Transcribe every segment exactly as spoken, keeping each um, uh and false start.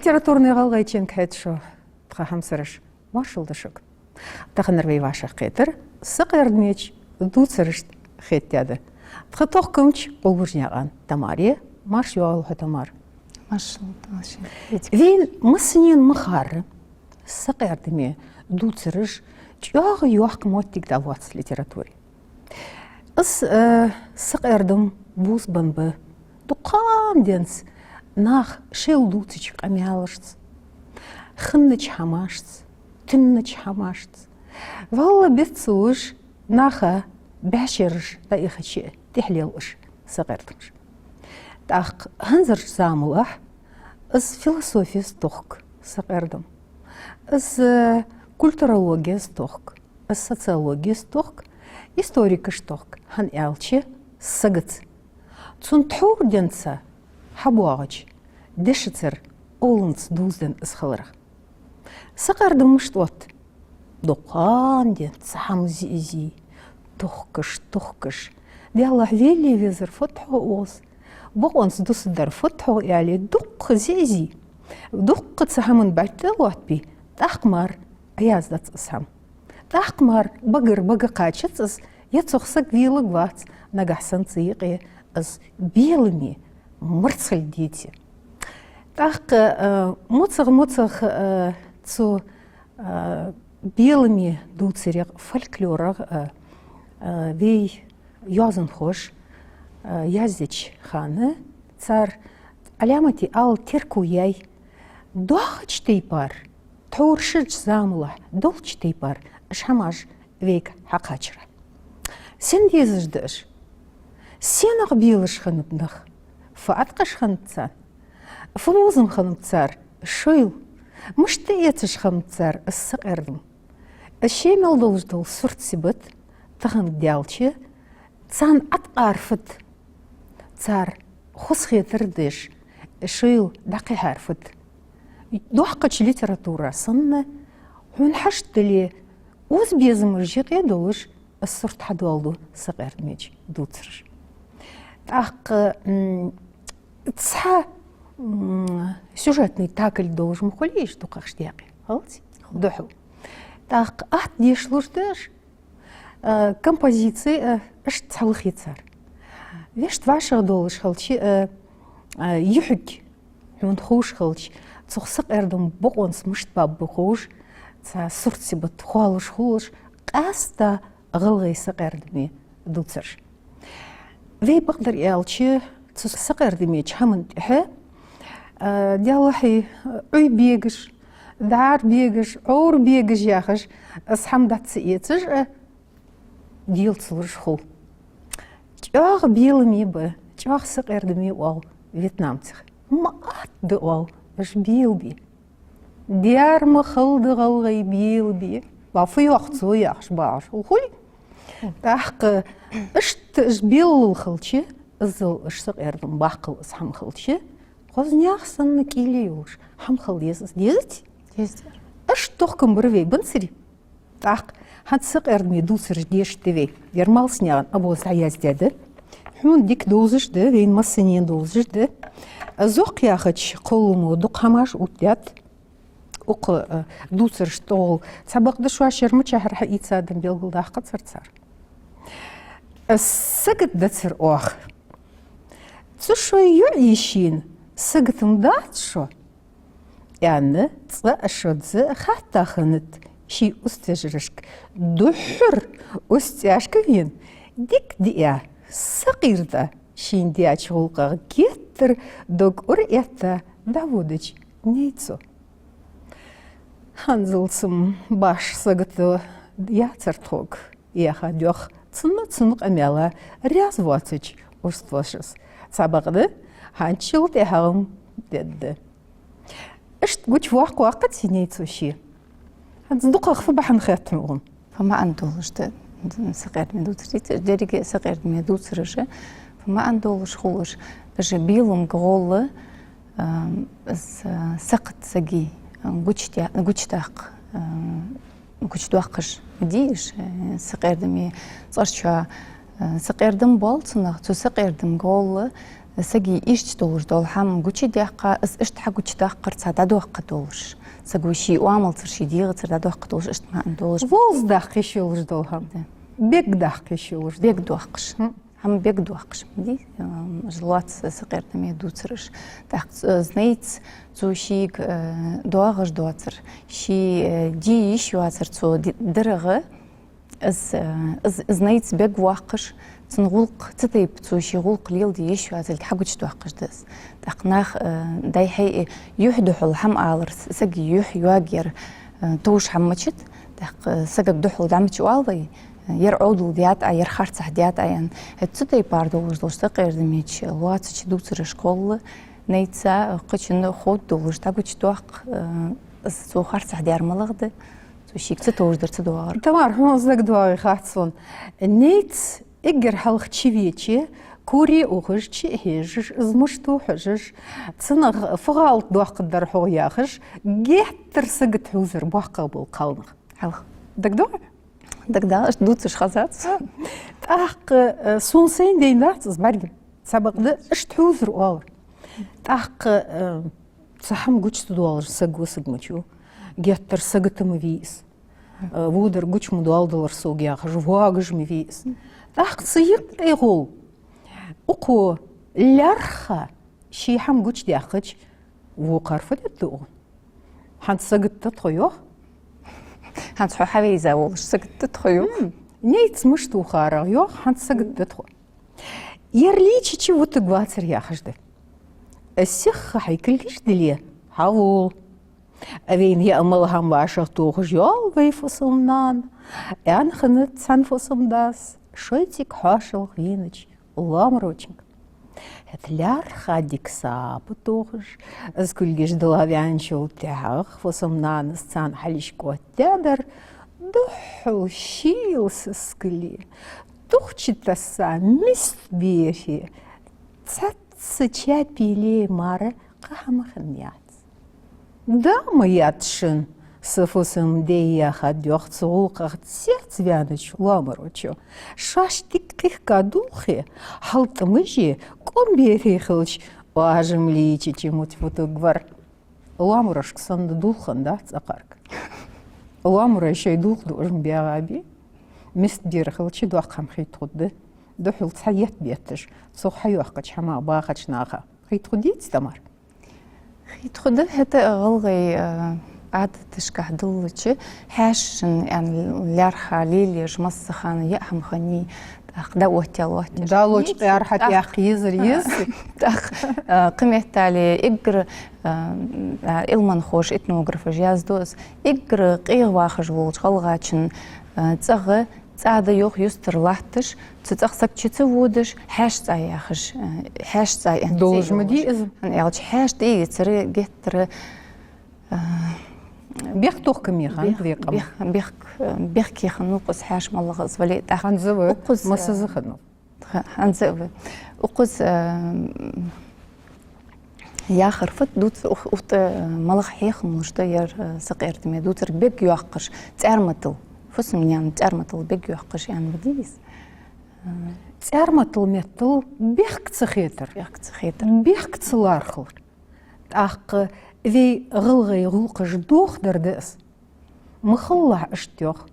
Литературни ГӀалгӀайчен кхеташ тха хьамсараш, маршал да шуга. Таханара вай вӀашагӀкхетар сакъердамеча дувцарашта хетта да. Тха тохкамча Къулбужнаькъан Тамара я. Марша йоагӀийла хьо, Тамара. Маршал да шун. Вайна массанена ма харра, сакъердаме дувцараш чӀоагӀа йоккха моттиг да лоацца литературе. Из, э, сакъердам бувзабенна ба дукха ха денз наха шоайла дувцача къамаьлашца, хиннача хӀамашца, тиннача хӀамашца. Валла беццалуш наха бӀаьшераш дӀаихача тӀехьлел уж сакъердамаш. ТӀаккха хӀанзарча замалахь из философес тохк сакъердам. Из, э, культурологес тохк. Из социологес тохк, историкаш тохк, хӀана аьлча сагаца, цун тхьовра денз хьабоагӀача дешацара, овланца дувзаденна из хиларах. Сакъердам мишта отт? Дукха ха денз цхьа хӀама зе-зе, тохкаш, тохкаш. Даьллахь, велле везар фуд хьогӀ оаз, бокъонца дусаргдар фуд хьогӀ аьле, дукха зе-зе, дукха цхьа хӀаман бӀарг тӀа лоаттабе, тӀаккха мара Ӏаяздац из хӀама. ТӀаккха мара багара бага кхачац из, е цох саг веларгвац, нагахь санна цу юкъе из беламе, марцхиле деце. ТӀаккха, э, моцагӀа-моцагӀа, э, цу, э, беламе дувцарех, фольклорех, э, э, вай йоазонхоша, э, яздеча хана цар Ӏаламате ала терко яьй, доагӀача тайпара, тхьовра ширача замалахь долча тайпара уж хӀамаш вайга хьакхачар. Сен дезаш да уж? Сенах белаш хиннаб нах? Фу Ӏаткъаш хиннад царна? Фу бувзам хиннаб цар шоайла? Мишта эцаш хиннаб цар из сакъердам? Из ше мел долаш дола сурт-сибат тахан даьлча, царна Ӏаткъар фуд? Цар хоза хетар деш, шоайла дӀакхихьар фуд? Доккхача литература санна, хьона хьашт дале, укх безамашта юкъе долаш, из сурт хьадоаладу сакъердамеча дувцараш. ТӀаккха, м, цхьа, м, сюжетный такль долаш ма хулий уж дукхагӀча даькъе, хӀанз духьал. ТӀаккха атта дешалуш да уж, э, композици, э, иштта цхьалха я цар. Вешта вӀашагӀдолаш хилча, э, э, юхьиг хьона ховш хилча, цох сакъердам бокъонца мишта баб ба ховш, цхьа сурт-сибат хоалуш хулаш, къаьстта гӀалгӀай сакъердаме дувцараш. Вай бакъдар аьлча, цу сакъердамеча хӀаман тӀехьа, а, делахьи, Ӏуй бегаш, дӀар бегаш, Ӏовра бегаш яхаш, из хӀама дӀа ца эцаш а, делцалуш хул. ЧӀоагӀа беламе ба, чӀоагӀа сакъердаме оал вьетнамцех. Ма атта да оал уж белабе. Дера ма хала да гӀалгӀай белабе. Ва фу йоах цо яхаш багӀаш хул. ТӀаккха иштта уж белалла хилча, иззал уж сакъердам баккхал из хӀама хилча, хоза наьха санна кӀийле йолаш хӀама хила деза из, дезаций? Деза. Иштта тохкам бар вай, беннарий? ТӀаккха хӀанз сакъердаме дувцараш дешаргда вай. Ер Малсанаькъан Абоза дӀаяздаьд. Хьона дика довзаш да, вайна массанена довзаш да. Зокх яхача кхолламо дукха хӀамаш оттадаьд укх, э, дувцарашта тӀагӀолла. Цхьабакъда шоаш ер мичахьара хьаийцад аьнна белгалдаккхацар цар. Э, сагот дацар оаха. Цу шоай йоӀ йишийна сагот ма дац шо, аьнна, цкъа а шозза хатта хиннад ший уствежарашка. Духхьара устӀашка вена, дика диа, сакъерда, шийна даьча гӀулакхах геттара дог ураэтта дӀаводача Нейцо. ХӀанзалца-м башха сагото яцар тхога, яха доах цунна, цун къамаьла раьза воацача уствошас. Цхьабакъда хӀанзчул тӀехьагӀа-м дедда. Иштта гучаваккха ваккхаций Нейцо ше? ХӀанз дукхагӀа фу бахьан хет хьона? Фу маӀан долаш да сакъердаме дувцараш? Деррига сакъердаме дувцараш фу маӀан долаш хулаш? Уж беламга гӀолла, а, из, а, сакхат сага, а, гучаде-, гучадаккха, а, гучадоаккхаш ма дий уж, а, сакъердаме цӀерчоа, а, сакъердам боал цунах, цу сакъердамга гӀолла Сага иштта долаш дола хӀама гучадаьккха, из иштта хьагучадаккхарца дӀадоаккхаргдолаш. Саго ший оамалцара, ший дегӀацара дӀадоаккхаргдолаш, иштта маӀан долаш. Вовза даккха йиш йолаш дола хӀама. Да. Бег даккха йиш йолаш дола. Бег доаккхаш. ХӀама бег доаккхаш ма дий, ам, лоаца сакъердаме дувцараш. ТӀаккха, э, знайц цо шийга, э, доагӀаш доацар, ший, э, де йиш йоацар цо ди-, дарагӀа, из, э, из, знайц бег воаккхаш, цун гӀулакх, цу тайпа цо ший гӀулакх леладе йиш йоацилга хьагучадоаккхаш да из. ТӀаккха нах, э, дӀай-хьай, э, юхь духьал хӀама алар, с-, сага юхь йоагаяр, э, товш хӀама мичад, тӀаккха, э, сагага духьал дӀа мича оал вай, э, ер Ӏовдал даьд Ӏа, ер харцахьа даьд Ӏа аьнна. ХӀаьта цу тайпара долаш долча сакъердамеча, лоацача дувцарашкахула, найца, э, кхычунна ховргдолаш дӀагучадоаккх, э, из цо харцахьа даьр малагӀа да, цо шийга ца товш дар ца доагӀар. Тамара, хьона из дагадоагӀий хац сона. Найц эггара хьалха чувеча, коре ухаш, чу а хьежаш, из мишта ва хьожаш, цунах фу гӀалат доаккхаргдар хьогӀ яхаш, геттара сагота хьувзар боккхагӀа бола кхалнах. Хьалха. ДагадоагӀий? ДагадоагӀа, иштта дувцаш хезац. ТӀаккха, э, сона сайна дайнадац из бӀарга. Цхьабакъда, иштта хьувзар оалар. ТӀаккха, э, цхьа хӀама гуча ца доалаш саг ва, саг мича ва. Геттара сагота ма вий из. Э, водар гуча ма доаладалар сога яхаш, воагаш ма вий из. ТӀаккха цу юкъе гӀолла укхо лаьрххӀа ший хӀама гучадаьккхача, вокхар фу дергда укхунна? ХӀанз сагота да тхо, йоах. ХӀанз хьо хьавайза волаш сагота да тхо, йоах. М, найц мишта вахар, йоах, хӀанз сагота да тхо. Ер лийчача вутаргвацар яхаш да. Из сиха хьай кулгаш диле, хьавола. Вайна яа мел хӀама вӀашагӀтохаш йоал вай фусам-нана, аьнна хиннад цхьан фусам-дас шоай цига хьоашалгӀа венача лоамарочунга. ХӀаьта лаьрххӀа дика сапа тохаш, из кулгаш дила ваьнначул тӀехьагӀа фусам-нанас царна хьалхашка оттадаьдар духхьал шийла сискал, тухча тесса мист берхӀе, цхьацца чапийле мара кхы хӀама хиннаяц. Да ма яц шун са фусам-даь яхад, йоах цу гӀулакхах цецваьннача лоамарочо. Шоаш дика къихка дулхе, хьалтӀамаш е, кӀом берхӀе хилча, оаш-м лийчача мутвутаргвар. Лоамарошка санна дулх хиннадац акхарга. Лоамарой шоай дулх дуаш-м баьгӀа бий. Мист бера хилча, доккха хӀама хийтта хургда. Духхьал цхьа етт бетташ, цох хьайоаккхача хӀамах бахача наха. Хийтта хургдий из, Тамара? Хийтта хургда, хӀаьта гӀалгӀай, э, Ӏадаташка хьадиллача, хьаьшашта аьнна лаьрххӀа лелаеш массахана яа хӀама хиннай, тӀаккха дӀаоттаяьлча, оттаяьлча. Далочкъаьра хьатӀаккха езар еза. ТӀаккха, э, кхыметтел эггара, э, э, Ӏилманхоша, этнографаша яздо из, эггара къегӀа вахаш волча гӀалгӀачун, э, цӀагӀа цӀа да, йоах, юстара латташ, цу цӀагӀа саг чу ца водаш, хьаьша цӀа яхаш, э, хьаьша цӀа аьнна долаш ма дий из. ХӀана аьлча хьаьша тӀаийцар геттара, э, бехктокхаме хиннад вай къаман. Бех-, бех-, э, бехке хиннав укхаза хьаьша малагӀа из вале а тӀаккха. ХӀанз а ва, укхаза, массаза а хиннав. Ха-, хӀанз а ва. Укхаза, э, яхар фуд, дувц-, ух-, укх тӀа, э, малагӀа хьехам луш да ер, э, сакъердаме дувцар, бег йоаккхаш, цӀарматал, фусам-наьна цӀарматал бег йоаккхаш аьнна ма дий из. Э, цӀарматал меттала бехк ца хетар. Бехк ца хетар. Бехк ца лархӀар. ТӀаккха вай гӀалгӀай гӀулакхаш дохадар да из. Ма хилалахь иштта, йоах.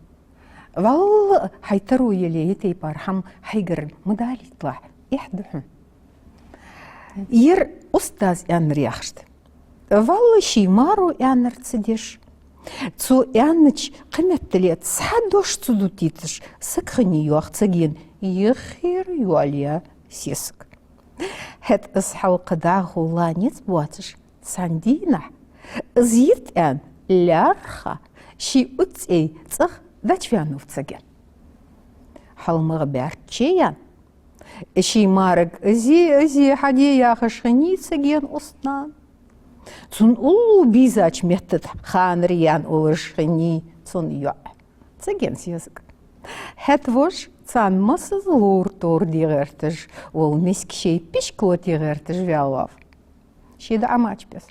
Валлахӏи, хьай таро яле, е тайпара хӀама хьайгара ма далийталахь, эхь да хьона. Ер устаза аьннар яхаш да. Валлахӏи, ший маро аьннар ца деш, цо аьннача кхыметтел цхьа дош ца дутийташ, саг хиннай, йоах, цагена йиххьера йоалаяь сесаг. ХӀаьта из хьалкхадахалла низ боацаш, цхьан дийнахьа из йита аьнна лаьрххӀа ший уццӀей цӀагӀа дӀачуваьннав цаген. Хьалмагӏа баьрчче яьнна, ший марага: «Ази, ази, хьаде», — яхаш хиннай цаген устнана. Цун уллув бийзача метта тӀа ханара яьнна уллаш хиннай цун йоӀ, цаген сесаг. ХӀаьта вож царна массаза ловра-товра де гӀерташ вола миска ший пишк лоте гӀерташ ваьллав. Ше дӀа Ӏомача бесса.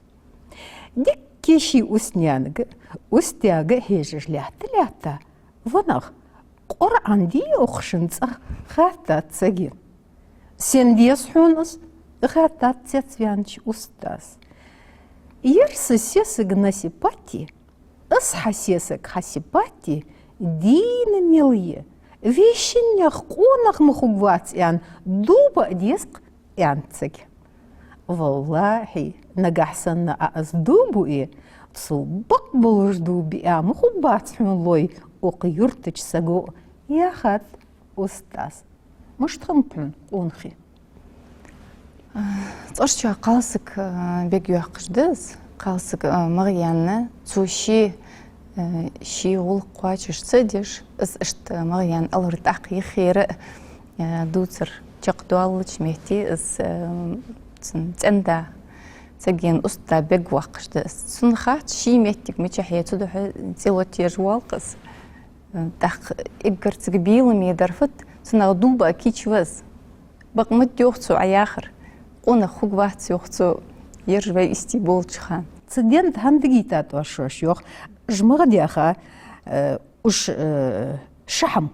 Дикка ший устнаьнага, устага хьежаш лаьтта-лаьтта, ванах: «Къуръан дий укх шун цӀагӀа?» — хаьттад цагена. «Сен деза хьона из?» Хаьттад цецваьннача устаза: «Ер са сесаг насипати, аз хьа сесаг хьасипати дийна мел я, вешиннех къонах ма хургвац аьнна дув биа деза-кх», — аьннад сага. «Валлахьи, нагахьа санна Ӏа из дув буъе, цул бакъ болаш дув биа ма хургбац хьона, лой, укх юртарча саго», — яхад устаза. Мишта хиннаб хьона къонахий? ЦӀерчоа кхалсаг, а, бегайоаккхаш да из. Кхалсаг, а, магӀа яьнна, цо ше, а, ший гӀулакх кхоачаш ца деш, из иштта магӀа яьнна алар тӀаккха юххера, а, дувцар чакхдоаллача метте из, а, цун цӀен-да, сагийна уст-да бегавоаккхаш да из. Цунна хац ший моттиг мичахьа я, цудухьа цӀи лоттаеш воалл-кх из. ТӀаккха эггара цига беламе дар фуд, цунах дув биа кийча ва из. Бакъ ма да, йоах цо, Ӏа яхар. Къонах хургвац, йоах цо, ераш вай истий болча хана. Цу ден тӀа хӀана дигийтад оаш шоаш, йоах, уж магӀа даьха, э, уж, э, ши хӀама.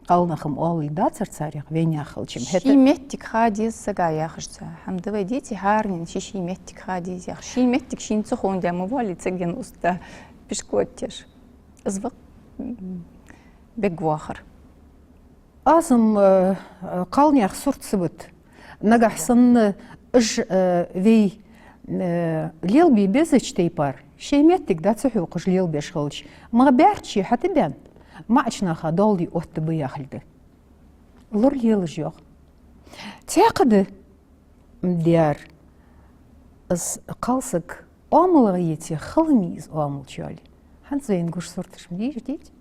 Кхалнах-м оалале дацар царех, вайнаьха хилча-м. ХӀаьта ший моттиг ха деза сага яхаш цхьа хӀама да вай, деций, хӀаранена ший-ший моттиг ха деза яхаш. Ший моттиг шийна ца ховндаь ма воаллий сагийна уст-да пишк лоттаеш. Из ва-кх, м, бегавахар. Аз-м, э, э, кхалнаьха сурт ца бут. Нагахьа санна уж, э, вай, э, лелабе безача тайпара, шоай моттиг дӀа ца хьокхаш лелабеш хилча, магӀа баьрчче хьатӀабаьнна, маӀача наха доал де оттабу яхилга да. Лоралелаш, йоах. Цхьаькха да дер. Из кхалсаг оамалах еце, хала ма йий из оамал чу йоалае. ХӀанз вайна гуш сурташ ма дий уж, деций?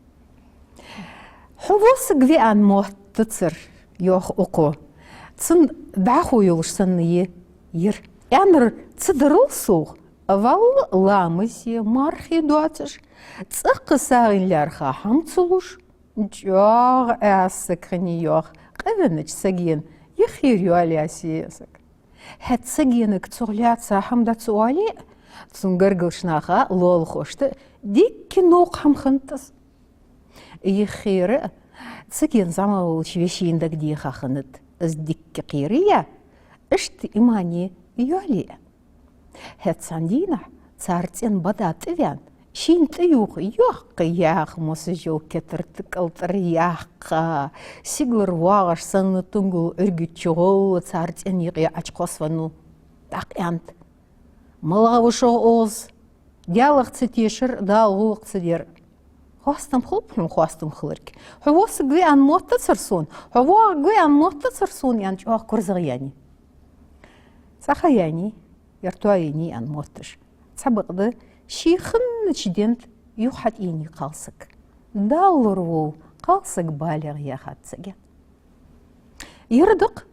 «Хьо воссаргва аьнна мотт дацар, — йоах укхо. — Цун дӀахо йолаш санна я ер». Аьннар ца дарал совгӀа, валлахӀи, ламазе, мархий доацаш, цӀаккха сагӀийна лаьрхӀа хӀама ца луш, чӀоагӀа Ӏаьса саг хиннай, йоах, къавеннача сагийна юххера йоалаяь сесаг. ХӀаьта сагийнага цох лаьца хӀама дӀа ца оале а, цун гаргарча наха, лоалахошта дикка новкъа хӀама хиннад из. Юххера а сагийнна зӀамагӀа волча вешийна дагадеха хиннад из дикка кхераяь, иштта имане йоалае а. ХӀаьта цхьан дийнахьа цар цӀен бада тӀаваьнна, шийна тӀаювха йоккха яха мосаш йола кетар тӀакӀалтӀара яьккха, сигалара воагӀаш санна тунгалла Ӏургача гӀолла цар цӀен юкъе Ӏочукхоссавеннав. ТӀаккха аьннад: «МалагӀа ва шоана оаз? Даьлах ца тешар, Дала гӀулакх ца дар». «Хоастам хул-кх хьона, хоастам хиларга. Хьо воссаргва аьнна мотт дацар сона, хьо воагӀаргва аьнна мотт дацар сона», — аьнна, чӀоагӀа корзагӀъяьннай. Цхьа ха яьннай, ер тоаеннай аьнна мотташ. Цхьабакъда, ший хиннача ден тӀа юха хьатӀаеннай кхалсаг. Дала лоравойла, кхалсаг балех яхад сага. Ер да-кх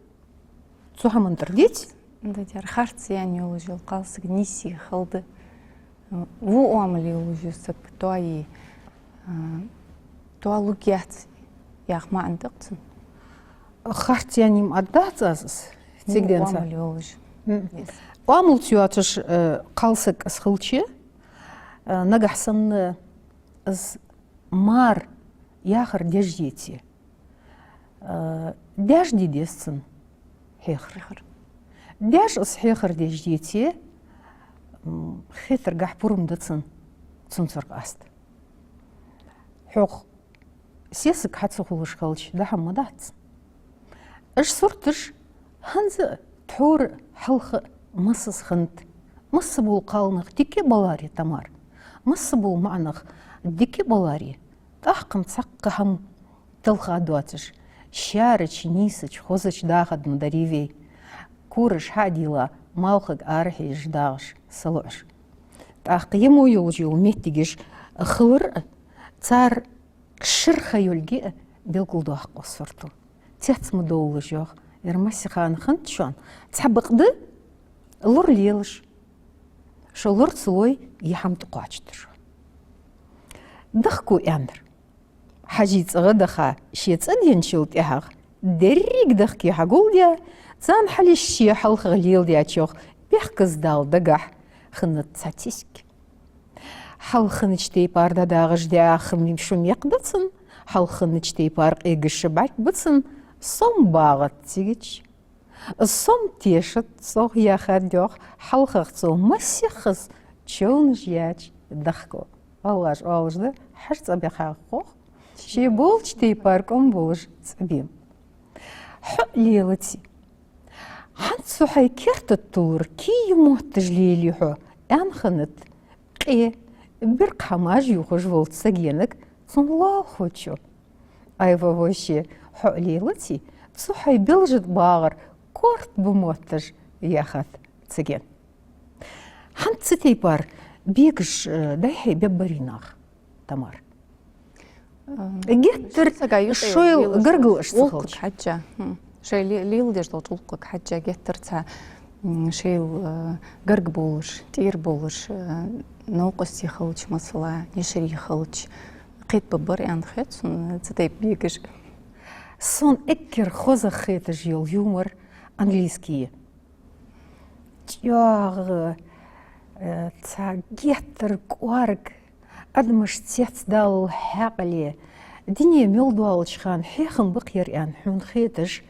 цу хӀаман тӀара, деций? Да, дер харц яьнна йолаш йола кхалсаг нийсса хала да. Во оамал йолаш йола саг тоае, а, тоалургьяц яха маӀан да-кх цун. Харц яьннай-м аргдац аз из. Во цигденца оамал йолаш. М. Yes. Оамал ца йоацаш, э, кхалсаг из хилча, э, нагахьа санна из мар яхар деш деце, э, даьша де деза цунна хьехар. Хьехар. Даьша из хьехар деш деце, м, хетаргахьа пурам да цунна, цунцара къаста. Хьох сесаг хьа ца хулаш хилча, даа хӀама ма дац. Уж сурташ хӀанз а тхьовра, хьалха а массаза хиннад. Масса бола кхалнах дика а баларе, Тамара, масса бола маӀа нах дика а баларе, тӀаккха-м цхьаккха хӀама талха доацаш, шаьрача, нийсача, хозача дахаргда ма дарий вай, кораш хьа а дийла, малхага арахьежаш дагӀаш, салоӀаш. ТӀаккха ер мо йолаш йола моттигаш хилар а, цар шира ха йолга а белгалдоаккх укх сурто. Цец ма довлалаш, йоах, ер массехана хиннад шоана, цхьабакъда лоралелаш. Шо лора ца лой, ер хӀама тӀакхоачаргда шо. Дахко аьннар. Хьажий цӀагӀа даха, ше цӀаденначул тӀехьагӀа деррига дахке хьагулдаь, царна хьалхашка ше хьалхагӀа леладаьчох бехказа Дала дагахьа хиннад цхьа циск. Хьалха хиннача тайпара дӀадагӀаш даь хӀама шу мекх да цунна, хьалха хиннача тайпара къегаш шу бӀарг ба цунна, сом багӀад цигача. Сона тешат, сох яхад йоах, хьалхагӀа цо массехк из човнаш яьча дехко. Валлаш оалаш да, хьажцӀа бехагӀа хох, ший болча тайпара кӀом болаш цӀабем. Хьо лелаци. ХӀанз цу хьай керта тӀа туллар кий мотташ лелий хьо, аьнна хиннад къе биркха хӀамаш юхаш волча сагенага цун лоалахочо. Ай, ва воше, хьо лелаци, цу хьай белжа тӀа багӀар корта ба мотташ, яхад цига. ХӀанз цу тайпара бегаш, э, дӀайхье беббарий нах, Тамара? Ам, геттара шоайла гаргал аш ца хилча. ГӀулакхага хьежжа. Хм. Шоай ле-, леладеш долча гӀулакхага хьежжа геттара цхьа, м, шоайла, э, гарга болаш, тӀера болаш, э, новкъостий хилча, масала, нешарий хилча, кхетабергбар аьнна хет сона цу тайпа бегаш. Сона эггара хоза хеташ йола юмор английский я. ЧӀоагӀа, э, цхьа геттара кӀоарга, адамаш цецдаллал хьаькъале, дуне мел доалача хана хьехам ба-кх ер аьнна хьона хеташ,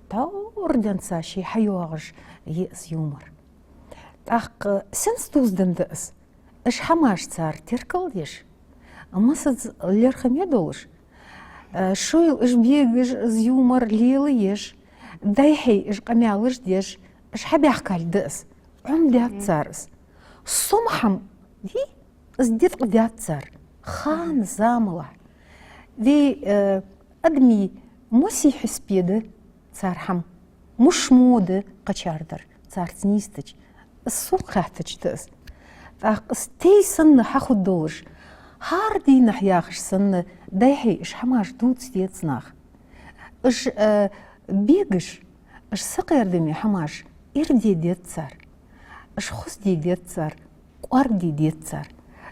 товр денз ший хьайоагӀаш я из юмор. ТӀаккха сенца дувзаденна да из? Уж хӀамаш цар теркалдеш, массаза лерхӀаме долаш, э, шоайла уж бегаш, из юмор лелаеш, дӀайхье уж къамаьлаш деш, уж хьабаьхкалга да из, Ӏомадаьд цар из. Сомахьа-м, дий, из дитӀа даьд цар хана, замалахьа. Вай, э, адамий мосий хьисапе да цар хӀама, муш мо да кхычар дар, царца нийсдича. Из сога хаьттача да из. ТӀаккха из тей санна хьахургдолаш, хӀара дийнахьа яхаш санна, дӀайхье уж хӀамаш дувца деза наха. Уж, э, бегаш, уж сакъердаме хӀамаш ирде деза цар, уж хозде деза цар, кӀоаргде деза цар.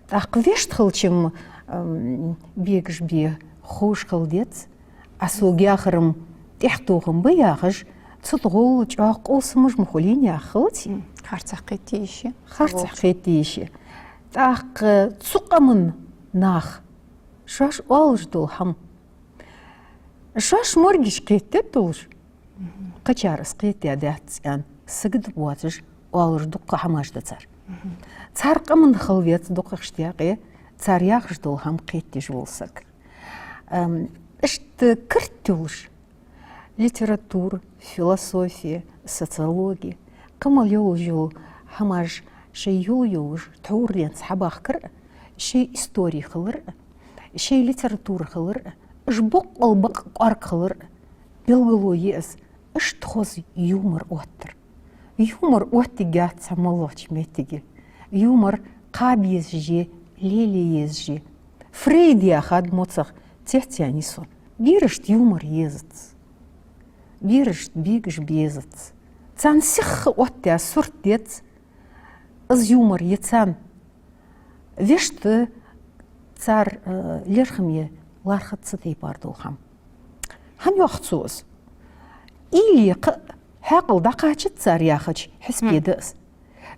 ТӀаккха вешта хилча-м, ам, бегаш бе ховш хила деза, Ӏа сога яхар-м тӀехтохам ба яхаш, цу тӀа гӀолла чӀоагӀа къовсамаш ма хулий яха хилац. М, харцахьа кхетаде йиш я. Харцахьа кхетаде йиш я. ТӀаккха цу къаман нах шоаш оалаш дола хӀама, шоаш моргаш кхетадеш долаш, кхычар из кхетадаь дац аьнна, сагота боацаш оалаш дукха хӀамаш да цар. Цар къаман хила веза дукхагӀча даькъе цар яхаш дола хӀама кхетадеш вола саг. Ам, иштта карт йолаш, литература, философия, социология, къамал йолаш йола хӀамаш шоай йол йолаш, тхьовра денз хьабахкар а, шоай истори хилар а, шоай литература хилар а, уж боккъал бакъ кӀоарга хилар а белгало я из, иштта хоза юмор оттар. Юмор оттаргьяц цхьа моллагӀча моттиге. Юмор кхаба езаш я, лелае езаш я. Фрейда яхад моцагӀа цецъяьннай сона. Берашта юмор езац. Берашта бегаш безац. Царна сиха оттаяь сурт деза из юмор, е царна вешта цар, э, лерхӀаме лархӀац цу тайпара дола хӀама. ХӀана йоах цо из? Уйла е кхы а хьаькъал дӀакхачац цар яхача хьисапе да из.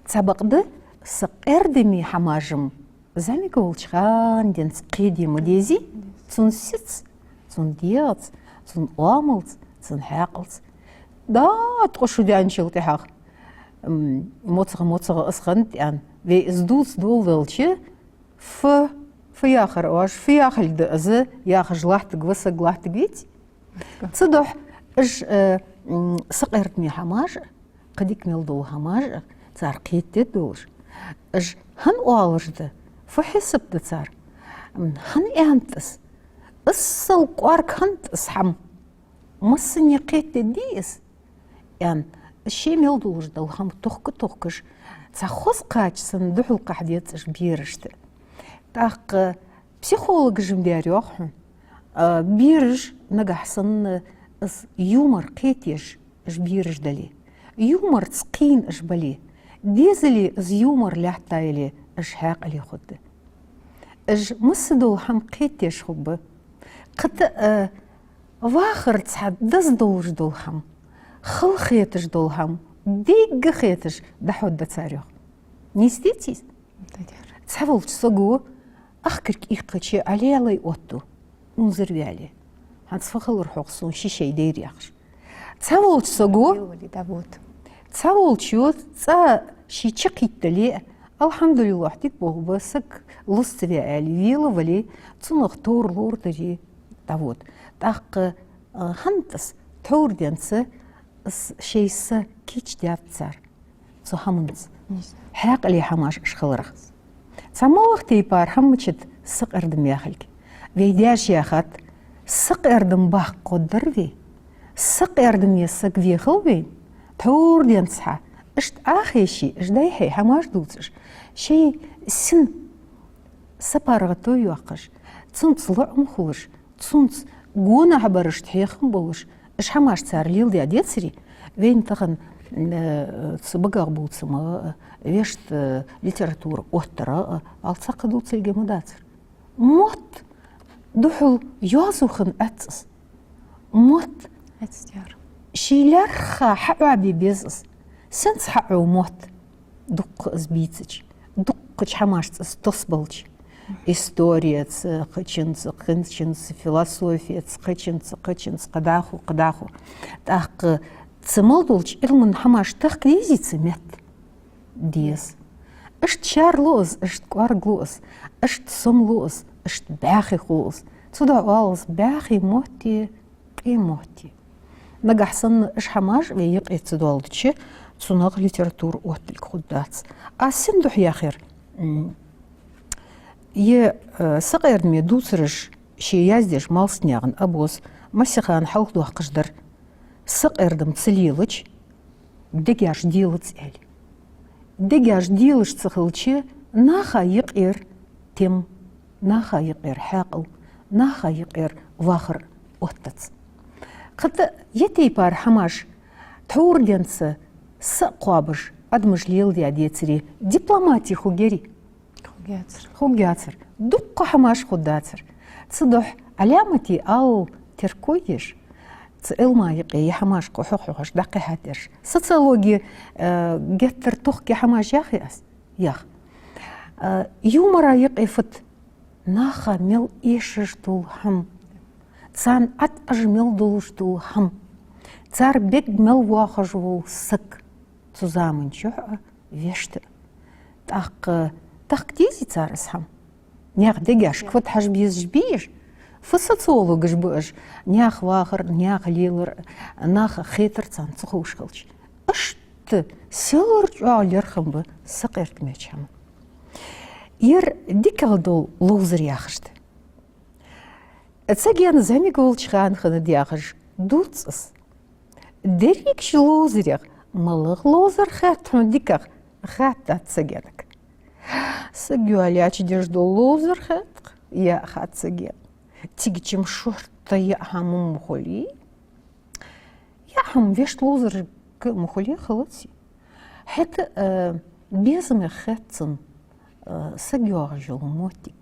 Цхьабакъда сакъердаме хӀамаш-м зӀамига волча хана денз кхеде ма дезий, цун сица, цун дегӀаца, цун оамалца, цун хьаькъалца. ДӀа ткъо шу даьнначул тӀехьагӀа, м, моцагӀа, моцагӀа из хиннад аьнна, вай из дувца доладелча, фу, фу яхар оаш, фу яхилга да из, яхаш латтаргва саг, латтаргвеций? Цудухьа уж, э, м, сакъердаме хӀамаш а, кхы дика мел дола хӀамаш а цар кхетаде долаш, уж хӀана оалаш да, фу хьисап да цар, м, хӀана аьннад из? Иссал кӀоарга хӀана да из хӀама? Массане кхетаде дий из? Аьнна, шоай мел долаш дола хӀама тохка-тохкаш, цхьа хоза кхача санна духьал кхахьа деза уж берашта. ТӀаккха психологаша-м даьр йоах хьона, а, бераш нагахьа санна из юмор кхетаеш уж бераш дале, юморца кхийна уж бале, дезале из юмор лаьттаяле уж хьаькъале хургда. Уж массадола хӀама кхетаеш хургба. Кхы тӀа, а, вахар цхьа деза долаш дола хӀама, хала хеташ дола хӀама, дегга хеташ дӀахьоргда цар, йоах. Нийса деций из? Цхьаволча саго ахкарг ийккхача, Ӏа лелай отту, унзара ваьле. ХӀанз фу хилар хьогӀ, сона ши шай дайра, яхаш. Цхьаволча саго, цхьаволчо цӀа ший чакхийттале, алхьамдулиллахӀ, дика болх ба, саг лоставе аьле, велавале, цунах товр лорадаре, да вот. ТӀаккха, а, хӀанз тхьовра денз шоай са кийчдаьд цар цу хӀаманца. Хьаькъале хӀамаш уж хиларах. Цхьа малагӀа тайпара хӀама да сакъердам яхилга? Вай даьша яхад, сакъердам баккхаргдар вай. Сакъердаме саг вехав вайна, тхьовра денз хьа, иштта Ӏохайше, иштта дӀайхье хӀамаш дувцаш, шоай сина сапаргӀато йоаккхаш, цунца лоӀам хулаш, цунца гонахьа барашта хьехам болаш, уж хӀамаш цар леладаь децаре, вайна тахан, э, цу багах бувца ма, э, вешта, э, литература оттара, э, аьле цхьаккха дувцалга ма дацар. Мотт духьал йоазув хинна Ӏац из. Мотт Ӏацтяр. Ший лаьрххӀа хьаӀоабе беза из. Сенца хьаӀов мотт? Дуккха из бийцача, дуккхача хӀамашца из тосбалча. Историяца, кхычунца, кхычунца, философияца, кхычунца, кхычунца, кхыдола, кхыдола. ТӀаккха цу мел долча Ӏилман хӀамаш тахка дезий цу метта? Деза. Иштта шаьрлу из, иштта кӀоарглу из, иштта сомалу из, иштта бӀаьхий хул из. Цудухьа оал из бӀаьхий мотт, къе мотт. Нагахьа санна уж хӀамаш вай юкъе ца доаладича, цунах литература отталга хургдац. Аз сен духьа яхар, м, е, э, сакъердаме дувцараш ше яздеш Малсагнаькъан Абос массехана хьалхадоаккхаш дар: сакъердам ца лелача, дегаш делац аьле. Дегаш делаш ца хилча, наха юкъера тем, наха юкъера хьаькъал, наха юкъера вахар оттац. Кхы тӀа е тайпара хӀамаш тхьовра денз са а кхоабаш, адамаш леладаь децаре, дипломати хургьярий? Хургьяцар. Хургьяцар. Дуккха хӀамаш хургдацар. Цудухьа Ӏаламате ала терко еш, цу Ӏилма юкъе е хӀамаш кхы хьох-хьохаш дӀакхихьадаьраш. Социологе, э, геттара тохка хӀамаш яхий аз? Ях. Э, юмора юкъе фуд? Наха мел эшаш дола хӀама, царна ӀотӀаӀаж мел долаш дола хӀама, цар бег мел воаккхаш вола саг цу заман чухь а, вешта а. ТӀаккха тахка дезий цар из хӀама? Наьха дегашка фуд хьажа безаш бий уж? Фу социологаш ба уж? Наьха вахар, наьха лелар, наха хетар царна ца ховш хилча. Иштта селлара чӀоагӀа лерхӀам ба сакъердаме чу хӀама. Ер дикагӀа дола ловзар яхаш да. Ца ген зӀамига волча хана хиннад яхаш дувц аз. Деррига ши ловзарех малагӀа ловзар хет хьона дикагӀа, хаттад ца генга. Саг йоалаяьча деш дола ловзар хет-кх, яхад ца ген. Цига чу-м шортта яа хӀама ма хулий. Яа хӀама вешта ловзарга ма хулий, хилаций. ХӀаьта, э, безамах хет цунна, э, саг йоагӀаш йола моттиг,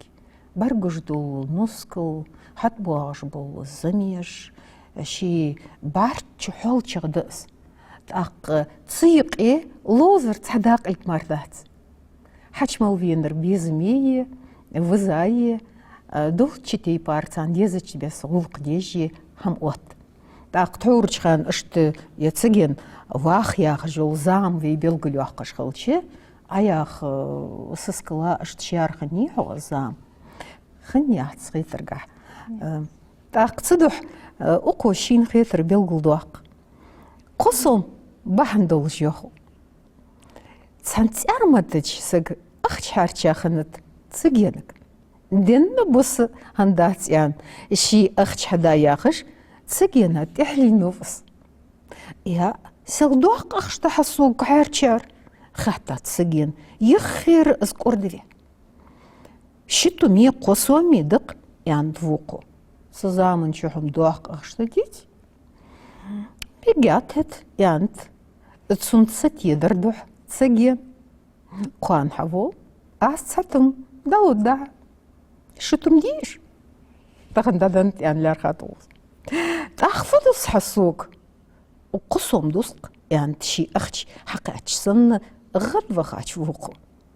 бӀаргагуш дола нускал, хьатӀабоагӀаш бола замеш, ший бӀарчча хьоалчагӀа да из. ТӀаккха цу юкъе ловзар цхьа дакъалг мара дац. Хьачу мел венар безаме е, виза е, э, долча тайпара царна дезача беса гӀулакх деш е хӀама отт. ТӀаккха тхьоврача хана иштта е ца ген вах яхаш йола зама вай белгалйоаккхаш хилча, Ӏа яха, э, сискала иштта шаьра хиннай хьогӀ из зама? Хиннаяц хетаргахьа. Э, тӀаккха цудухьа, э, укхо шийна хетар белгалдоаккх. Кхо сом бахьан долаш йоах. Цхьан цӀарматача сага ахча хьарча хиннад ца генга. Денна-бус хӀана дац аьнна, ший ахча хьада яхаш, ца гена тӀехьлийнав из. Яа, сел доккха ахча да хьа сога хьарчар? Хаттад ца гена, йиххьера из кӀордаваь. Ши туми кхо соми да-кх, аьннад вокхо. Цу заман чухь-м доккха ахча да дий? Бегет хӀаьта, аьннад цунца тедар духьа ца ген. Кхоана хьавола, аз цхьа тума дӀаоттадергда. Ши тума дий уж? Тахан дӀаденнад, аьнна, лаьрхӀад укхо. ТӀаккха фу дус хьа сога? Кхо сом дус-кх, аьннад ший ахча хьакхаьчача санна гӀадвахача вокхо.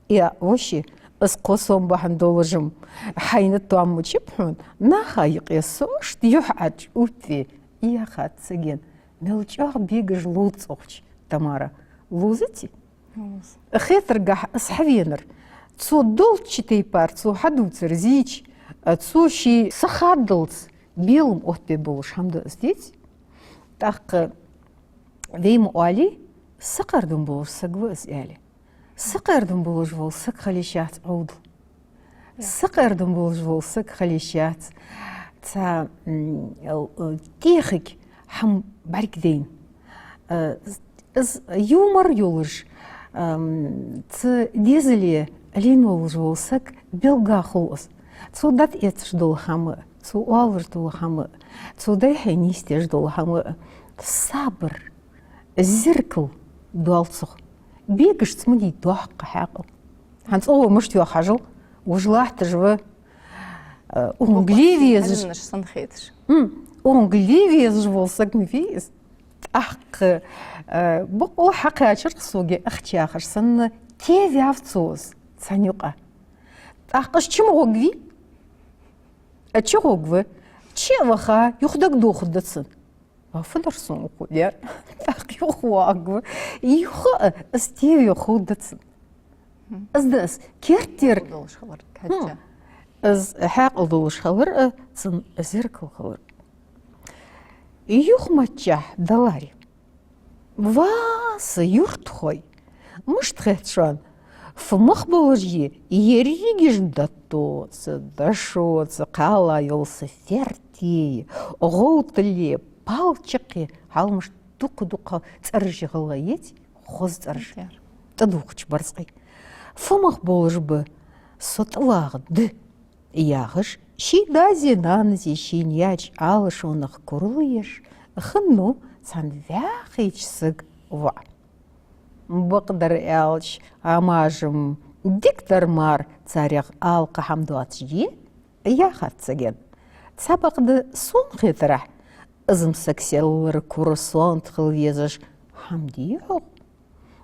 Яа, воша, из кхо сом бахьан долаш-м хьайна тоам ма чу ба хьона, наха юкъе со иштта юхь Ӏочуувттаве, яхад ца ген. Мел чӀоагӀа бегаш ловц цӀогӀача Тамара. Ловзаций? Ловз. Хетаргахьа аз хьавенар. Цо долча тайпара, цо хьадувцар зийча, цо ший сахаддалца белам оттабе болаш хӀама да из, деций? ТӀаккха вай ма оалий, сакъердам болаш саг ва из, аьле. Сакъердам болаш вола саг хила йиш яц Ӏовдал. Сакъердам болаш вола саг хила йиш яц цхьа, м, э, тӀехьа хӀама бӀаргадайна. Э, из юмор йолаш, эм, цу дезале лийнна волаш вола саг белггала хул из. Цо дӀаэцаш дола хӀама, цо оалаш дола хӀама, цо дайхье нийсдеш дола хӀама, сабар, зеркал доал цох. Бегашца ма дий доккха хьаькъал. ХӀанз цӀогӀа мишта йоах хьажал, уж латташ ва, э, укхунга ле везаш. Хьаннаш санна хеташ. М, укхунга ле везаш вола саг ма вий из. ТӀаккха, э, бокъонца хьакхаьчар-кх сога, ахча яхаш санна, теваьв цо из цхьан юкъа. ТӀаккха из чу ма гӀоргвий? Э, чу гӀоргва. Чу а ваха, юха дагадохаргда цунна. Ва фу дар сона укхо даьр? ТӀаккха юха воагӀаргва. Юха а из теваь хургда цунна. Из да из керттера. Хьаькъал долаш хилар, хӀаьта. Хм. Из хьаькъал долаш хилар, э, цун зеркал хилар. Юхамаччахьа даларе. Ва са юртахой, мишта хет шоана, фу мах болаш я ерригаш доттоца, дошоца, кхала йола са ферте, гӀовтале, палчакхе, хьалмаш дукха-дукха цӀераш я, гӀалгӀай еций, хоза цӀераш. Яр. ТӀадувхача барзкъий. Фу мах болаш ба со тӀавагӀа да, яхаш, ший даьзеи наьнеи шийна яьча Ӏалашонах курал еш, хиннав цхьан вӀаьхийча сага воӀ. Бакъдар аьлча, амажам дика дар мара, царех ала кхы хӀама доацаш дий, яхац сага. Цхьабакъда сона хетарахь, из-м саг селлара кура сонта хила везаш хӀама дий хьогӀ?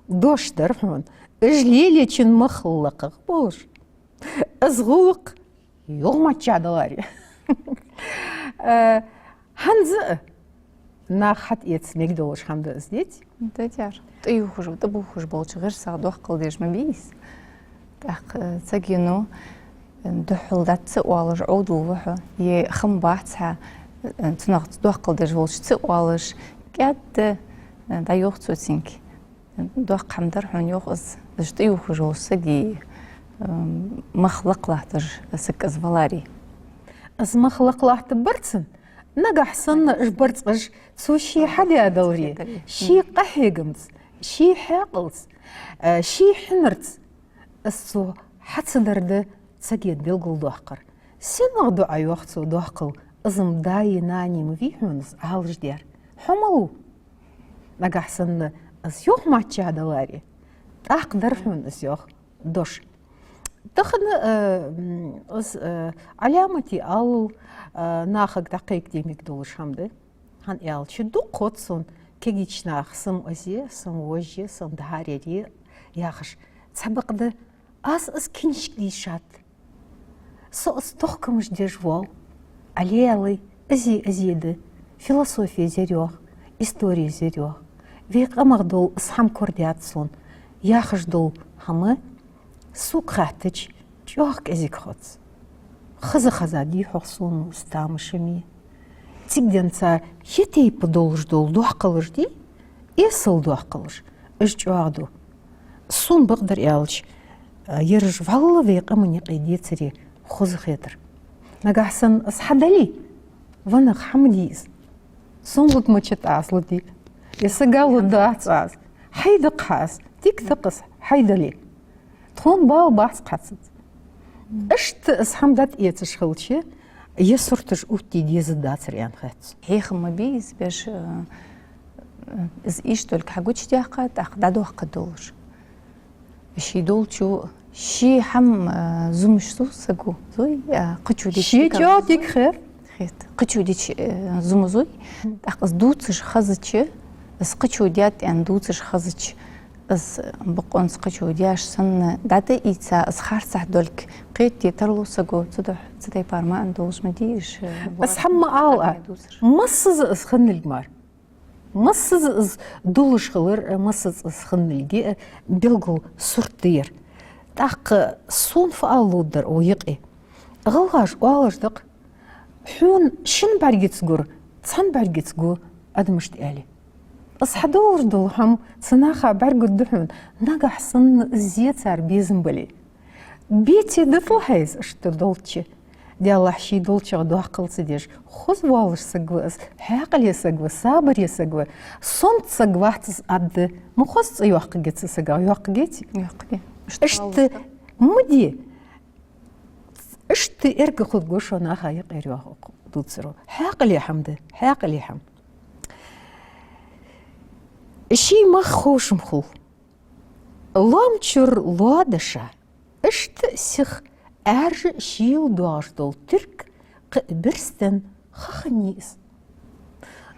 Дош дар хьона, уж лелаечун мах лакхагӀа болаш. Из гӀулакх юхамаччахьа даларе. Э, хӀанз а нах хьатӀаэца мегаш долаш хӀама да из, деций? Да, яр. ТӀаювхаш, тӀабувхаш болча гӀирсах доккхал деш ма бий из. ТӀаккха, э, ца гину, э, духьал дац ца оалаш Ӏовдал ва хьо, е хам бац хьа, э, цунах доккхал деш волча ца оалаш, кӀаьда, э, дӀайоах цо цунга. Доккха хӀама дар хьона, йоах из, из тӀаювхаш вола саг, э, мах лакхлатташ саг из валаре. Из мах лакхлаттабар цун, нагахьа санна уж барзкъаш цо ше хьадаь даларе, ше къахьегамца, ше хьаькъалца, э, ше хьинарца. Из цо хьа ца дар да сага белгалдоаккхар. Сенах да Ӏа, йоах цо, доккхал, из-м даьи наьнеи ма вий хьона из Ӏалашдаьр. Хьо малув? Нагахьа санна из юхамаччахьа даларе, тӀаккха дар хьона из, йоах, дош. Тахан, э, м, из, э, Ӏаламате аллал, э, нахага дӀакхайкаде мегаш долаш хӀама да. ХӀана аьлча, дукха хов сона кагийча наха: са-м из я, са-м вож я, са-м дӀахьар яр я, яхаш. Цхьабакъда аз из книжка дийшад. Со из тохкамаш деш воал. Ӏалелай, из-м из да, философи зер йоах, истори зер йоах. Вай къамах дола из хӀама корадоаладаьд сона, яхаш дола хӀама сога хаьттача, чӀоагӀа кӀезига хов. Хоза-хоза дий хьогӀ сона из тамашийна. Цига денз цхьа е тайпа долаш дола доккхалаш дий, эсала доккхалаш, уж чӀоагӀа да. Сона, бакъдар аьлча, ераш вӀалла вай къаман юкъе децаре хоза хетар. Нагахьа санна из хьадале, ванах хӀама дий из. Сона лургмача тӀа аз лургдий, е сага лургдац аз. Хьайда-кх хьа из, дика да-кх из, хьайдале. Тхона бала бац-кх хьа цунца. Иштта из хӀама дӀатӀаэцаш хилча, е сурташ оттаде дезаргдацар аьнна хет сона. Хьехам ма бий из беш, э, э, из иштта долга хьагучадаьккха, тӀаккха дӀадоаккхаргдолаш. Ше долча, ше хӀама, э, зумаш зув саго, зуй, э, кхычо дича. Ше дика чӀоагӀа зуй. Дика хет. Хет. Кхычо дича, э, зума зуй. ТӀаккха из дувцаш хезача, из кхычо даьд аьнна дувцаш хезача, из бокъонца кхычо даьш санна дӀатӀаийца, из харцахьа долга кхетаде тарлу саго, цудухьа цу тайпара маӀан долаш ма дий уж, э, из хӀама ала. Массаза из хиннилга мара. Массаза из долаш хилар, массаза из хинналга белгала сурт да ер. ТӀаккха сона фу ала ловргдар укх юкъе? ГӀалгӀаша оалаш да-кх: «Хьона шин бӀаргаца гур, цхьан бӀаргаца гу», — адамашта аьле. Из хьадоалаш дола хӀама цу наха бӀаргагургда хьона, нагахьа санна из зе цар безам бале. Беце дитал хьайза иштта долча. Даьллахь, ший долчох доккхал ца деш, хоза воаллаш саг ва из, хьаькъале саг ва, сабаре саг ва. Сонта саг вац из, аргда. Ма хоза цӀи йоаккхаргья цу сагах, йоаккхаргьеций? Йоаккхаргья. Иштта ма де. Иштта эрга хургва шо наха юкъера, йоах укх дувцаро. Хьаькъале хӀама да, хьаькъале хӀама. Ший мах ховш ма хул. Лоам чура лоа деш, иштта сиха Ӏаьржа шийла доагӀаш дола туьрк кхы а бирса денна ха хиннай из.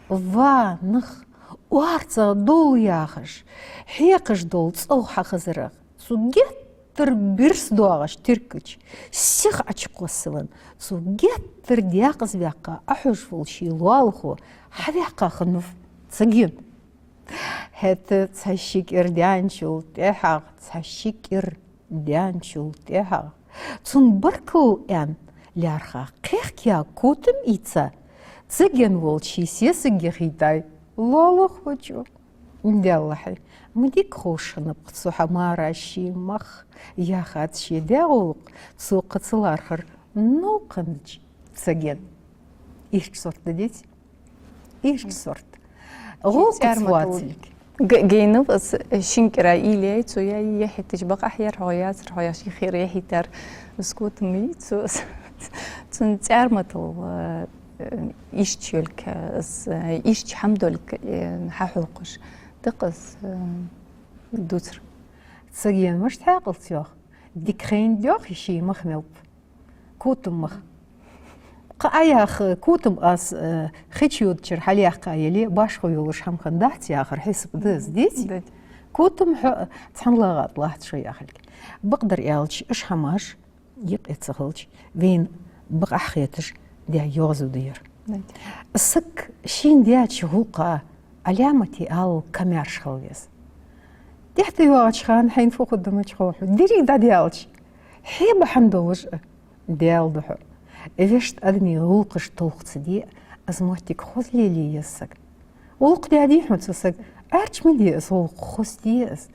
Ва нах, орцагӀа довла яхаш, хьекхаш дола цӀогӀа хьахезарах, цу геттара бирса доагӀача туьрка чу сиха Ӏочукхоссавенна, цу геттара декъаза ваьккха Ӏохьожаш вола ший лоалахо хьаваьккха хиннав Цагена. ХӀаьта цхьа ши кӀира даьнначул тӀехьагӀа, цхьа ши кӀира даьнначул тӀехьагӀа, цунна баркал аьнна лаьрхӀа кхехкаяь котам ийца, Цаген волча ший сесаге хийтай лоалахочо. Даьллахьи, ма дика ховш хиннаб-кх цу хьа мара ший мах, яхад ший даь гӀулакх, цо кхы ца лархӀар новкъа хиннача Цагена. Иштта сурт да, деций? Иштта сурт. ГӀулакхаца воацилга. Г-, гайнав из, шин кӀира уйла яьй цо, яь, яхьийтача бакъахьа яр хьогӀ, яцар хьогӀ, яхаш, юххера яхьийтар. Из котам йий цо, цун цӀарматал, э, иштта йолга, из, э, иштта хӀама долга, э, хьахьокхаш. Дакъа из, э, дувцар. Цагена мишта хьаькъал ца йоах? Дика хайнад йоах ший мах мел ба. Котам мах. Кхы а яха, котам аз, э, хи чу йодачара хьалъяьккха яле, башхо йолаш хӀама хиннадац яхар хьисап да из, деций? Да. Котам хьо цхьан лагӀа тӀа латт шо яхилга. Бакъдар аьлча, уж хӀамаш юкъе ца хилча, вайна бакъахьа хеташ даь йоазув да ер. Да. Саг шийна даьча гӀулакха Ӏаламате алал камаьрша хила веза. ТӀехьа тӀайоагӀача хана хьайна фу хургда мича хов хьона. Деррига дӀадаьлча, хье бахьан долаш а Даьла духьа. Вешта адамий гӀулакхаш толха ца де, из моттиг хоза лелае еза саг. ГӀулакх даьдий хьона цу сага, Ӏаьржа ма де из гӀулакх, хоза де из.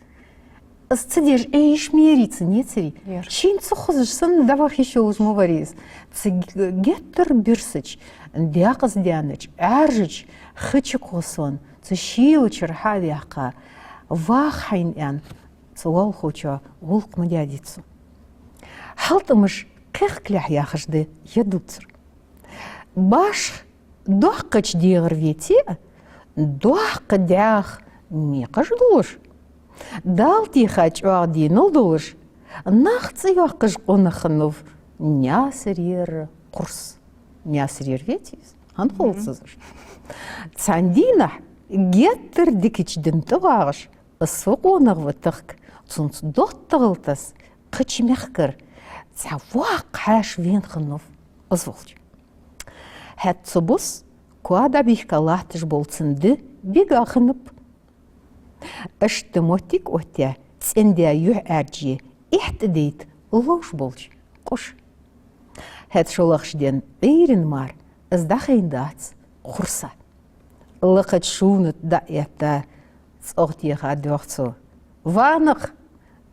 Из ца деш Ӏе йиш ма ярий цун, яцарий? Яр. Шийна ца хозаш санна дӀаваха йиш йолаш ма варий из. Цу г-, геттара бирсача, декъаза даьннача, Ӏаьржача хи чу кхоссавенна, цу шийлачара хьа а ваьккха, ваха хьайна аьнна, цу лоалахочоа гӀулакх ма даьдий цо. ХьалтӀамаш кхехкалехь яхаш да ер дувцар. Башха доккхача дегӀара веце а, доккха дӀаьха мекхаш долаш, Дала теха чӀоагӀа денал долаш, нах цӀи йоаккхаш къонах хиннав Наьсарера Кхурс. Наьсарера веций из? ХӀана хулац из? Цхьан дийнахьа геттара дикача дина тӀа вагӀаш, из фу къонах ва тахка, цунца доттагӀал тесса кхыча мехкара цхьа воккха хьаьша вена хиннав из волча. ХӀаьта цу бус коа дӀабийхка латташ бола цун ди бега хиннаб. Иштта моттиг оттаяь, цӀендаь юхь Ӏаьржае, эхь тӀадайта ловш болча къуша. ХӀаьта шоллагӀча ден Ӏуйрийна мара из дӀахайнадац Кхурса. Лакхача шуна тӀа дӀа а этта, цӀогӀа техад йоах цо: «Ва нах,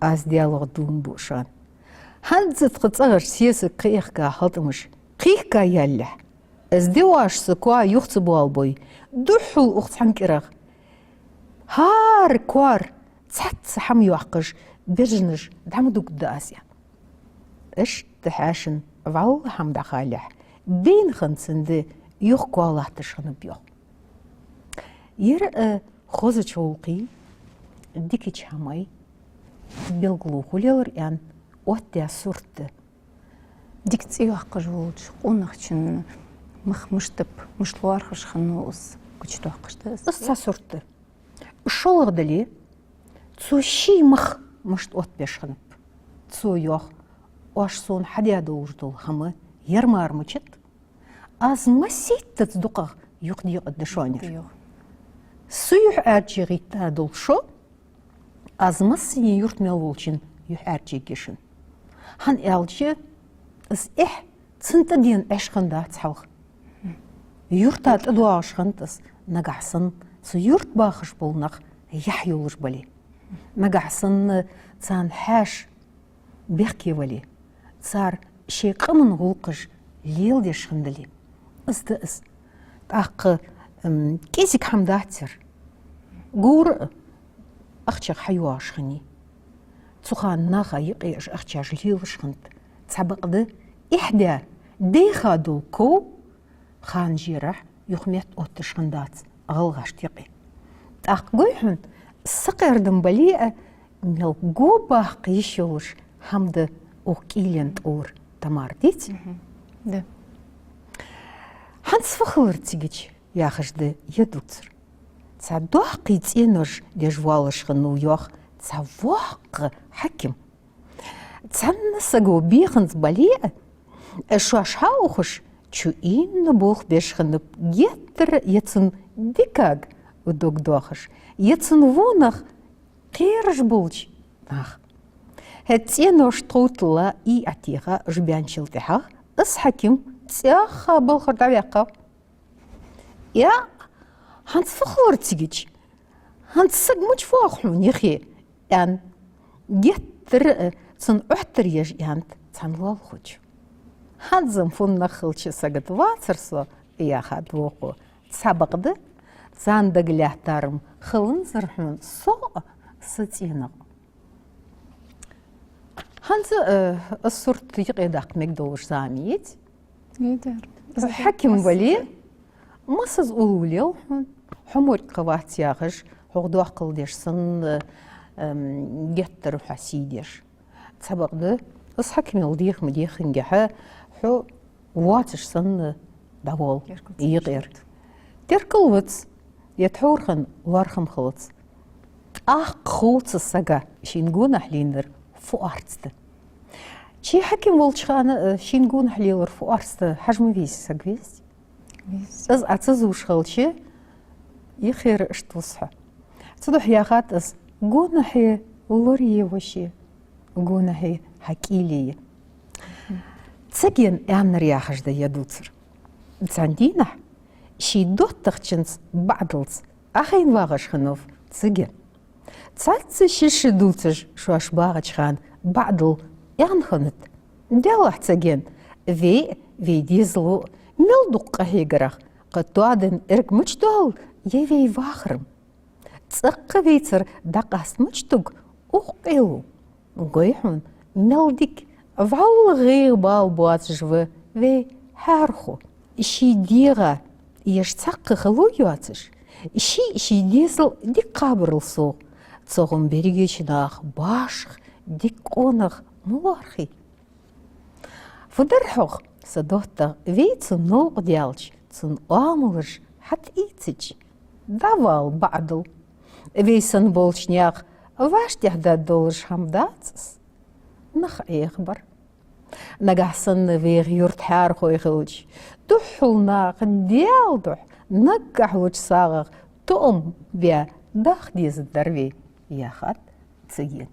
аз Даьлах дув буъ шоана. ХӀанз тха цӀагӀарча сесага кхаэхка хьалтӀамаш кхайкаяьллехь, из ди оаш са коа юха ца боалабой, духхьал укх цхьан кӀирах хӀара коара цхьацца хӀама йоаккхаш, бержанаш дӀа ма дугаргда аз», — аьнна. Иштта хьаьшана вӀалла хӀама дӀахалалехь, бейна хинна цун ди юха коа латташ хиннаб йоах. Ер а хозача гӀулакхий, дикача хӀамай белгало хуле лар аьнна оттадаь сурт да. Дика цӀи йоаккхаш волча къонахчун мах мишта ба, мишта лоархӀаш хиннав из гучадоаккхаш да из. Из цхьа сурт да. ШоллагӀа дале, цо ший мах мишта оттабеш хиннаб. Цо йоах: «Оаш сона хьадаь долаш дола хӀама ер мара мичад, аз массайттаза дукхагӀа юхадекъаргда шоана ер». Йоах. Са юхьӀаьржа гӀиттадола шо, аз массане юрта мел волчун юхьӀаьржа ергья шун. ХӀана аьлча, из эхь цун тӀадена Ӏеш хиннадац хьалха. Юрта тӀадоагӀаш хиннад из, нагахьа санна цу юрта бахаш бола нах яхь йолаш бале. Нагахьа санна царна хьаьша бехке вале, цар шоай къаман гӀулакхаш леладеш хиннадале. Из да из. ТӀаккха, м, кӀезига хӀама дац ер. Говр а ахчах хьайоагӀаш хиннай. Цу хана наха юкъе уж ахчаш лелаш хиннад. Цхьабакъда эхь даь, дийха дола ков ханна-жерахьа юха меттаотташ хиннадац гӀалгӀашта юкъе. ТӀаккха гой хьона, сакъердам бале а, мел го баккха йиш йолаш хӀама да укх кӀийлен тӀора, Тамара, дий? Мгм. Да. ХӀанз фу хилар цигача, яхаш да ер дувцар. Цхьа доккхий цӀенош деш воаллаш хиннав, йоах, цхьа воккха хьаким. Цхьанне саго беханза бале а, шоаш хьаухаш, чу ийна болх беш хиннаб геттара е цунна дикагӀа дог доахаш, е цунна вонах кхераш болча наха. ХӀаьта цӀенош тховдталла, ийӀа теха уж баьнначул тӀехьагӀа, из хьаким цӀаьхха балхара дӀаваьккхав. Я, хӀанз фу хилар цигача? ХӀанз саг мича воагӀа хьона юхе, аьнна, геттара а цунна Ӏоттар еш аьннад цхьан лоалахочо. ХӀанз-м фуннагӀа хилча сагота вацар со, яхад вокхо. Цхьабакъда, царна дагалаьттар-м хиланзар хьона со а, са цӀенагӀа а. ХӀанз, э, из сурт юкъедаккха мегадолаш зама яц. Хьаким вале, массаза уллув лел хьона, хьо морг кхы вац яхаш, хьох доккхал деш санна, эм, геттара хьа сий деш. Цхьабакъда, из хьакимал деха ма дехингехьа, хьо воацаш санна дӀавоал юкъера. Теркал вац, е тхьовра хинна лоархӀам хилац. ТӀаккха хов цу сага шийна гонахьа лийнар фу орц да. Ший хьаким волча хана, э, шийна гонахьа лелар фу орц да хьажа ма везий саг, везий? Везий. Из Ӏа ца зувш хилча, юхера иштта вус хьо. Цудухьа яхад из: гонахьа лорае воше, гонахьа хьа кӀийле е. Цагена аьннар яхаш да ер дувцар. Цхьан дийнахьа ший доттагӀчунца баӀдалца Ӏохайна вагӀаш хиннав Цаген. Цхьацца ши шу дувцаш шоаш багӀача хана баӀдал аьнна хиннад: «Деллахь, Цаген, вай а, вай дезало а мел дукха къахьегарах, кхы тоаденна эрг мича доал, е вай вахар-м? ЦӀаккха вайцара дӀакъаста мича туг укх къело? Гой хьона, мел дика, вӀалла гӀайгӀа бала боацаш ва вай хьаьрхо. Ший дегӀа еш цхьаккха хало йоацаш, ший а ший дезал а дика кхабарал совгӀа, цу гӀум берригача наха башха, дика къонах ма лоархӀий». «Фу дар хьогӀ, са доттагӀа, вай цун новкъа даьлча, цун оамалаш хьатӀаийцача? ДӀавала баӀдал. Вай санна болча наьха вӀаштӀехьдаргдолаш хӀама дац из. Нах Ӏехабар. Нагахьа санна вай юрта хьаьрхой хилча, духхьал наха Даьла духьа наггахьа луча сагӀах тоам бе даха дезаргдар вай», — яхад Цагена.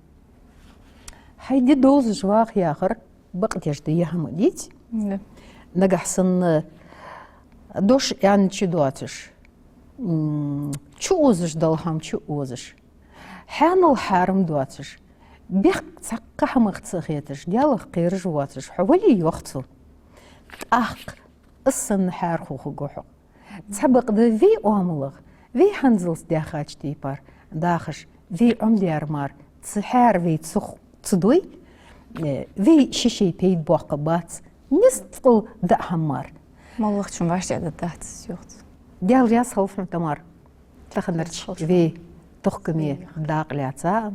Хьай ди довзаш ваха яхар бакъдеш да ер хӀама, дий? Да. Нагахьа санна дош аьнна чудоацаш, м, чуозаш дола хӀама чуозаш, хьаьнал хьарам доацаш, бехк цхьаккха хӀамах ца хеташ, Даьлах кхераш воацаш хьо вале, йоах цо, тӀаккха из санна хьаьрхо хургва хьо. Цхьабакъда вай оамалах, вай хӀанзалца даьхача тайпара дахаш, вай Ӏомадаьр мара цу хьаьра вай ца ху-, ца дой, э, вай ший-ший пайда боаккхаргбац, низткъал даа хӀама мара. МоллагӀчун вӀаштӀехьдаргдац из, йоах цо. Даьла раьза хилва хьона, Тамара. Таханарча вай тохкаме дакъа лаьца,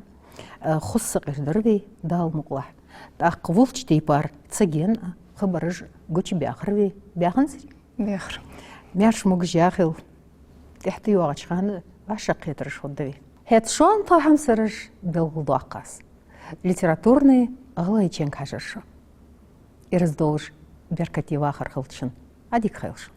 э, хоза сакъердир вай, Дала мукъалахь. ТӀаккха вулча тайпара Цаген а хабараш гучабаьхар вай. Баьханзарий? Баьхар. Маьрша-могаш яхийла. ТӀехьа тӀайоагӀача хана вӀашагӀкхетараш хургда вай. ХӀаьта шоана тха хьамсараш белгалдоаккх аз. Литературни ГӀалгӀайченга хьажар шо. Ираз долаш беркате вахар хилда шун. Ӏадика хийла шун.